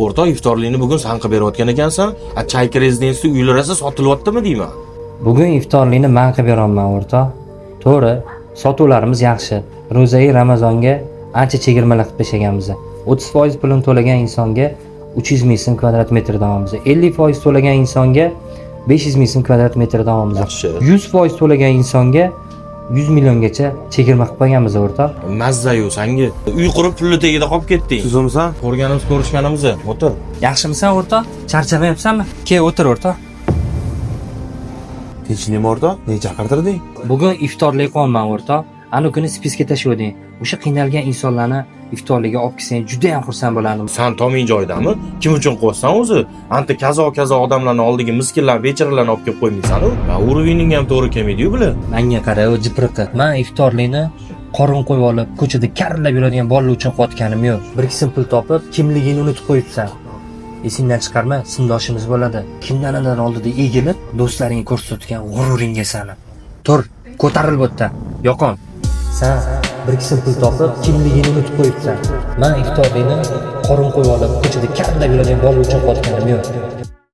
O'rtoq, iftorlikni bugun san qilib berayotgan ekansan. A Chayka rezidensiyada uylar rosa sotilyaptimi deyman. Bugun iftorlikni man qilib beraman, o'rtoq. To'g'ri, sotuvlarimiz yaxshi. Ro'zai Ramazonga ancha chegirmalar qilib tashlaganmiz. 30% pulini to'lagan insonga 300 ming so'm kvadrat metrdan olamiz. 50% to'lagan insonga 500 ming so'm kvadrat metrdan olamiz. Yaxshi. 100% to'lagan insonga 100 milliongacha chegirma qilib qo'yganmiz, o'rtoq. Mazza-yu sanga. Uy qurib pulni tagida qolib ketding. Tuzumsan? Ko'rganimiz ko'rishganimiz. O'tir. Yaxshimisan, o'rtoq? Charchamayapsanmi? Kel, o'tir, o'rtoq. Tinchlikmi, o'rtoq? Nega chaqirtirding? Bugun iftorlik qilyapman, o'rtoq. Anu kuni списка tashlading. O'sha qiynalgan insonlarni iftorligiga olib kelsang, juda ham xursand bo'lardim. San toming joyidami? Kim uchun qilyapsan o'zi? Anta kazo kazo odamlarni oldiga miskinlar, becharalarni olib kelib qo'ymaysan-u. Уровень ing ham to'g'ri kelmaydi-yu bular. Manga qara, u jipriqi. Man iftorlikni qorin qo'yib olib, ko'chada karillab yuradigan bolalar uchun qilayotganim yo'q. Bir ikki so'm pul topib, kimligingni unutib qo'yibsan. Esingdan chiqarma, sinfdoshimiz bo'ladi. Kimdan oldida egilib, do'stlaringga ko'rsatayotgan g'ururingga sani. Tur, ko'taril bu yerdan. Yoqon. San bir ikki so'm pul topib, kimligingni unutib qo'yibsan. Man iftorlikni qorin qo'yib olib, ko'chada karillab yuradigan bolalar uchun qilayotganim yo'q.